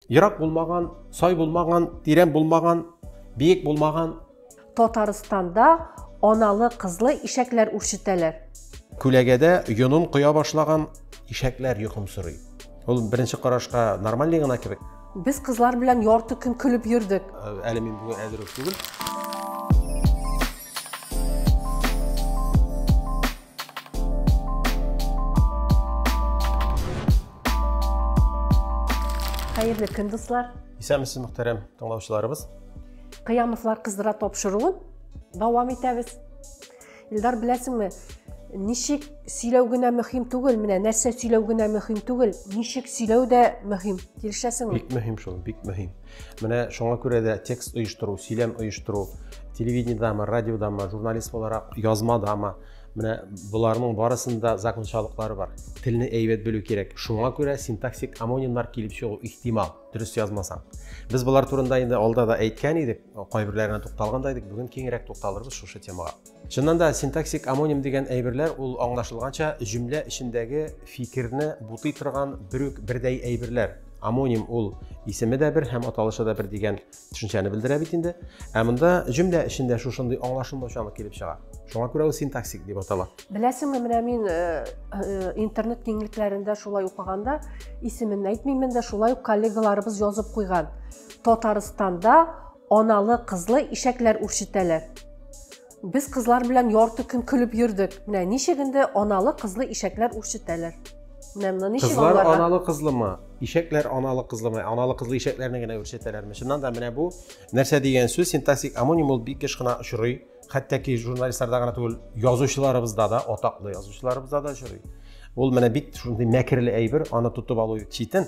Ерак булмаган, сай булмаган, тирән булмаган, биек булмаган. Татарстанда аналы-кызлы ишәкләр үрчетәләр. Күләгәдә йонын коя башлаган ишәкләр йокымсырый. Ул беренче карашка нормальный гына кебек. Без кызлар белән ярты көн көлеп йөрдек. Әле мин бүген әзер үк түгел. Хәерле көн, дуслар. Исәнмесез, мөхтәрәм тыңлаучыларыбыз. Кыямовлар кыздыра тапшыруын дәвам итәбез. Илдар, беләсеңме, ничек сөйләү генә мөһим түгел, менә нәрсә сөйләү генә мөһим түгел, ничек сөйләү дә мөһим. Килешәсеңме? Бик мөһим шул, бик мөһим. Менә шуңа күрә дә текст оештыру, сөйләм оештыру, телевидениедамы, радиодамы, журналист буларак язмадамы, менә боларның барысында закончалыклары бар. Телне әйбәт белү кирәк. Шуңа күрә синтаксик омонимнар килеп чыгу ихтимал, дөрес язмасаң. Без болар турында инде алда да әйткән идек, кайберләренә тукталган да идек, бүген киңрәк тукталырбыз шушы темага. Чыннан да синтаксик омоним дигән әйберләр ул аңлашылганча җөмлә эчендәге фикерне бутый торган бер үк бердәй әйберләр. Омоним ул исеме дә бер һәм аталышы да бер дигән төшенчәне белдерә бит инде. Ә монда җөмлә эчендә шушындый аңлашылмаучанлык килеп чыга. Шуңа күрә ул синтаксик дип атала. Беләсеңме, менә мин интернет киңлекләрендә шулай укыганда, исемен әйтмимен дә, шулай ук коллегаларыбыз язып куйган. Татарстанда аналы кызлы ишәкләр үрчетәләр. Без кызлар белән ярты көн көлеп йөрдек. Менә ничек инде аналы кызлы ишәкләр үрчетәләр. Менә моны ничек Кызлар аңларга? аналы кызлымы? Ишәкләр аналы кызлымы? Аналы кызлы ишәкләрне генә үрчетәләрме? Чыннан да менә бу нәрсә дигән сүз, синтаксик омоним ул бик еш кына очрый. Хәтта ки журналистларда гына түгел, язучыларыбызда да, атаклы язучыларыбызда да очрый. Ул менә бик шундый мәкерле әйбер, аны тотып алу читен.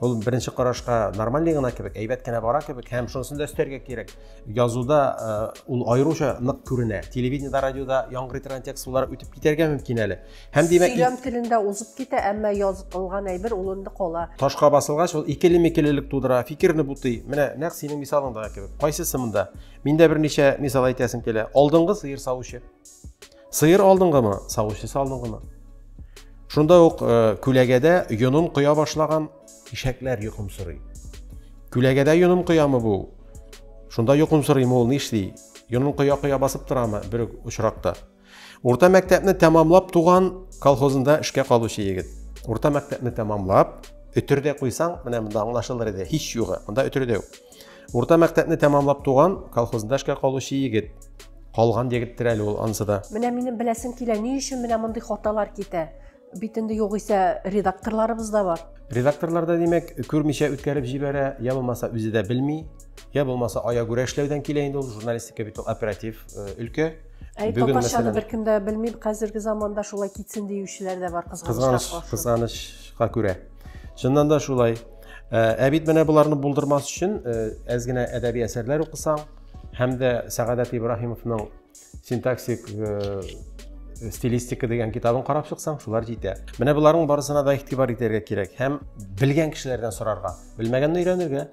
Ул беренче карашка нормальный гына кебек, әйбәт кенә бара кебек, һәм шунысын да өстәргә кирәк. Язуда ул аеруча нык күренә. Телевидениедә, радиода яңгырый торган текст буларак үтеп китәргә мөмкин әле. Һәм димәк, сөйләм телендә узып китә, әмма язылган әйбер ул инде кала. Ташка басылгач, ул икеле-микелелек тудыра, фикерне бутый. Менә нәкъ синең мисалыңдагы кебек. Кайсысы монда? Мин дә берничә мисал әйтәсем килә. Алдынгы сыер савучы. Сыер алдынгымы, савучысы алдынгымы? Шунда ук күләгәдә йонын коя башлаган ишәкләр йокымсырый. Күләгәдә йонын коямы бу? Шунда йокымсырыймы ул, нишли? Йонын коя-коя басып торамы бер үк очракта? Урта мәктәпне тәмамлап туган колхозында эшкә калучы егет. Урта мәктәпне тәмамлап, өтер дә куйсаң, менә монда аңлашылыр иде, һич югы. Монда өтер дә юк. Урта мәктәпне тәмамлап туган колхозында эшкә калучы егет. Калган егеттер әле ул анысы да. Менә минем беләсем килә, ни өчен менә мондый хаталар китә? Бит инде югыйсә редакторларыбыз да бар. Редакторлар да, димәк, күрмичә үткәреп җибәрә, я булмаса үзе дә белми, я булмаса аягүрә эшләүдән килә инде ул. Журналистика бит ул оператив өлкә. Әй, Бүген, татарчаны мәсәлән, беркем дә белми, хәзерге заманда шулай китсен диючеләр дә бар, кызганычка каршы. Кызганычка күрә. Чыннан да шулай. Ә бит менә боларны булдырмас өчен әз генә әдәби әсәрләр укысаң, һәм дә Сәгадәт Ибраһимовның синтаксик стилистика дигән китабын карап чыксаң, шулар җитә. Менә боларның барысына да игътибар итәргә кирәк һәм белгән кешеләрдән сорарга, белмәгәнне өйрәнергә.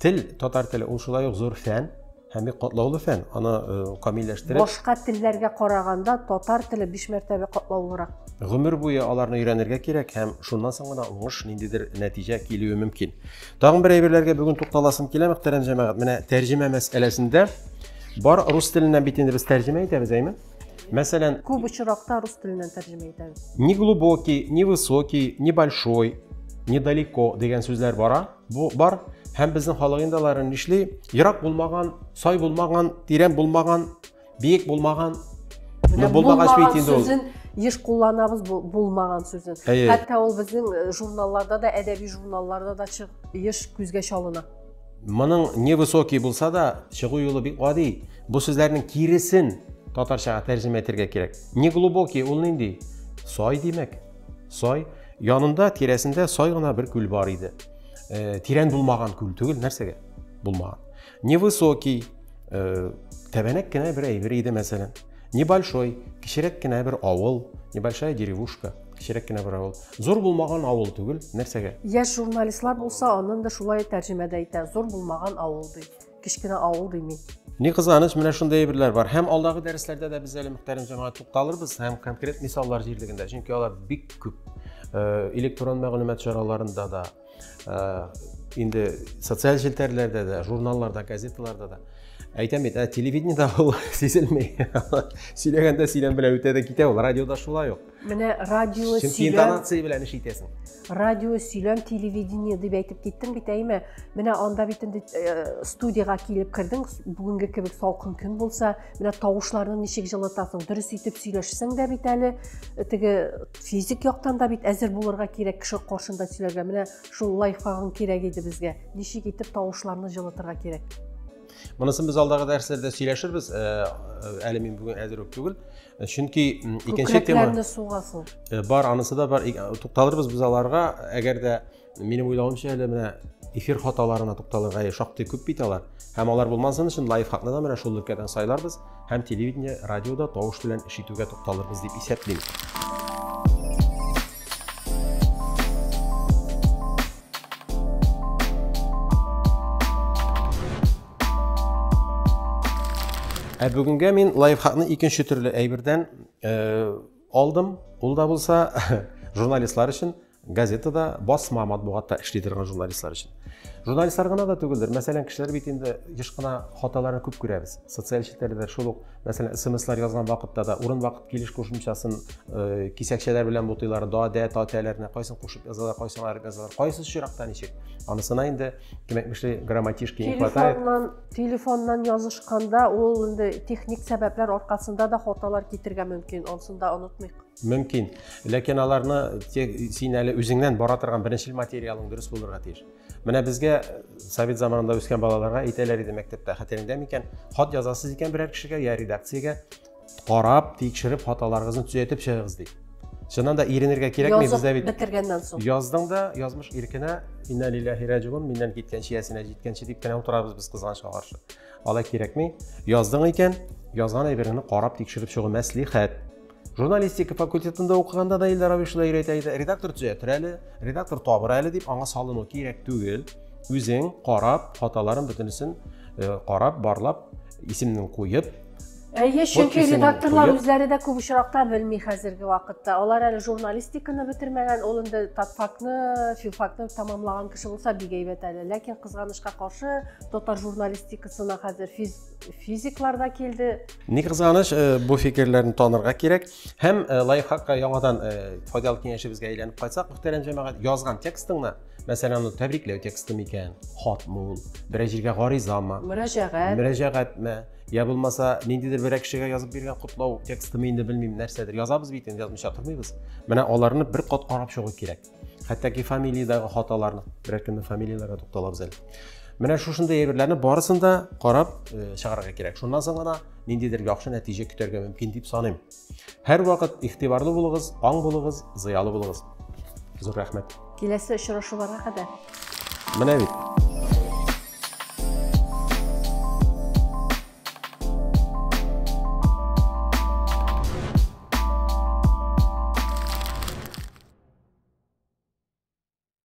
Тел, татар теле, ул шулай ук зур фән һәм бик катлаулы фән. Аны камилләштереп, Башка телләргә караганда татар теле 5 мәртәбә катлаулырак. Гомер буе аларны өйрәнергә кирәк һәм шуннан соң гына уңыш, ниндидер нәтиҗә килүе мөмкин. Тагын бер әйберләргә бүген тукталасым килә, мөхтәрәм җәмәгать. Менә тәрҗемә мәсьәләсендә бар рус теленнән бит инде без тәрҗемә итәбез, әйме? Мәсәлән, күп очракта рус теленнән тәрҗемә итәбез. Ни глубокий, ни высокий, ни большой, ни далеко дигән сүзләр бара. Бу бар. Һәм безнең халык инде алары нишли? Ерак булмаган, сай булмаган, тирән булмаган, биек булмаган. Менә Ну, булмагач бит булмаган инде ул. сүзен еш кулланабыз бу булмаган сүзен. Әйе. Хәтта ул безнең журналларда да, әдәби журналларда да чыгып, еш күзгә чалына. Моның невысокий булса да, чыгу юлы бик гади. Бу сүзләрнең киресен татарчага тәрҗемә итәргә кирәк. Неглубокий ул нинди? Сай димәк. Сай. Янында, тирәсендә сай гына бер күл бар иде. Тирән булмаган күл түгел, нәрсәгә? Булмаган. Невысокий, тәбәнәк кенә бер әйбер иде, мәсәлән. Небольшой, кечерәк кенә бер авыл, небольшая деревушка, кечерәк кенә бер авыл. Зур булмаган авыл түгел, нәрсәгә? Яшь журналистлар булса, анын да шулай тәрҗемә дә итә. Зур булмаган авыл ди. Кечкенә авыл дими. Ни кызганыч, менә шундый әйберләр бар. Һәм алдагы дәресләрдә дә без әле мөхтәрәм җәмәгать тукталырбыз һәм конкрет мисаллар җирлегендә, чөнки алар бик күп. Электрон мәгълүмат чараларында да, инде социаль челтәрләрдә дә, журналларда, газеталарда да. Әйтәм бит, ә телевидениедә ул сизелми. Сөйләгәндә сөйләм белән үтә дә китә ул, радиода шулай ук. Менә радио Чөнки интонация белән эш итәсең. Радио сөйләм, телевидение дип әйтеп киттең бит, әйме? Менә анда бит инде э, студиягә килеп кердең, бүгенге кебек салкын көн булса, менә тавышларны ничек җылытасың? Дөрес итеп сөйләшсәң дә бит әле э, теге физик яктан да бит әзер булырга кирәк кеше каршында сөйләргә. Менә шул лайфхагың кирәк иде безгә. Ничек итеп тавышларны җылытырга кирәк? Монысын без алдагы дәресләрдә сөйләшербез. Э, әле мин бүген әзер үк түгел. Чөнки икенче тема Күкрәкләрне сугасың. Бар, анысы да бар. Тукталырбыз без аларга. Әгәр дә минем уйлавымча әле менә эфир хаталарына тукталырга шактый күп бит алар. Һәм алар булмасын өчен лайфхакны да менә шул өлкәдән сайларбыз һәм телевидение, радиода тавыш белән эш итүгә тукталырбыз дип исәплим. Ә бүгенгә мин лайфхакны икенче төрле әйбердән э, алдым. Ул да булса журналистлар өчен газетада, басма матбугатта эшли торган журналистлар өчен. Журналистлар гына да түгелдер. Мәсәлән, кешеләр бит инде еш кына хаталарны күп күрәбез. Социаль челтәрләрдә шул ук, мәсәлән, смслар язган вакытта да урын вакыт килеш кушымчасын э, кисәкчәләр белән бутыйлар, да, дә, та, тәләрне кайсын кушып язалар, кайсын аерып язалар, кайсы очракта ничек. Анысына инде, кем әйтмешли, грамматишки не хватает. Телефоннан, телефоннан язышканда ул инде техник сәбәпләр аркасында да хаталар китергә мөмкин, анысын да онытмыйк. Мөмкин. Ләкин аларны тек син әле үзеңнән бара торган беренчел материалың дөрес булырга тиеш. Менә безгә э, совет заманында үскән балаларга әйтәләр иде мәктәптә, хәтереңдә микән? Хат язасыз икән берәр кешегә я редакциягә, карап, тикшереп, хаталарыгызны төзәтеп чыгыгыз дип. Чыннан да иренергә кирәкми, бездә бит. Бетергәннән соң. Яздың да, язмыш иркенә, инна лилләһи раҗиун, миннән киткән чиясенә җиткәнче дип кенә утырабыз без кызганычка каршы. Алай кирәкми. Яздың икән, язган әйбереңне карап, тикшереп чыгу мәслихәт. Журналистика факультетында укыганда да Илдар абый шулай өйрәтә иде. Редактор төзәтер әле, редактор табыр әле дип аңа салыну кирәк түгел. Үзең карап, хаталарын бөтенесен э, карап, барлап, исемнең куеп, Әйе, чөнки редакторлар үзләре дә күп очракта белми хәзерге вакытта. Алар әле журналистиканы бетермәгән, ул инде татфакны, филфакны тәмамлаган кеше булса бик әйбәт әле. Ләкин кызганычка каршы, татар журналистикасына хәзер физ, физиклар да килде. Ни кызганыч, э, бу фикерләрне танырга кирәк. Һәм э, лайфхакка яңадан э, файдалы киңәшебезгә әйләнеп кайтсак, мөхтәрәм җәмәгать, язган текстыңны, мәсәлән, ул тәбрикләү тексты микән, хатмы ул, берәр җиргә гаризамы, мөрәҗәгать, мөрәҗәгатьме, Я булмаса, ниндидер берәр кешегә язып биргән котлау текстымы инде белмим, нәрсәдер. Язабыз бит инде, язмыйча тормыйбыз. Менә аларны бер кат карап чыгу кирәк. Хәтта ки фамилиядәге хаталарны, берәр кемнең фамилияләренә тукталабыз әле. Менә шушындый әйберләрне барысын да карап э, чыгарга кирәк. Шуннан соң гына ниндидер яхшы нәтиҗә көтәргә мөмкин дип саныйм. Һәрвакыт игътибарлы булыгыз, аң булыгыз, зыялы булыгыз. Зур рәхмәт. Киләсе очрашуларга кадәр. Менә бит.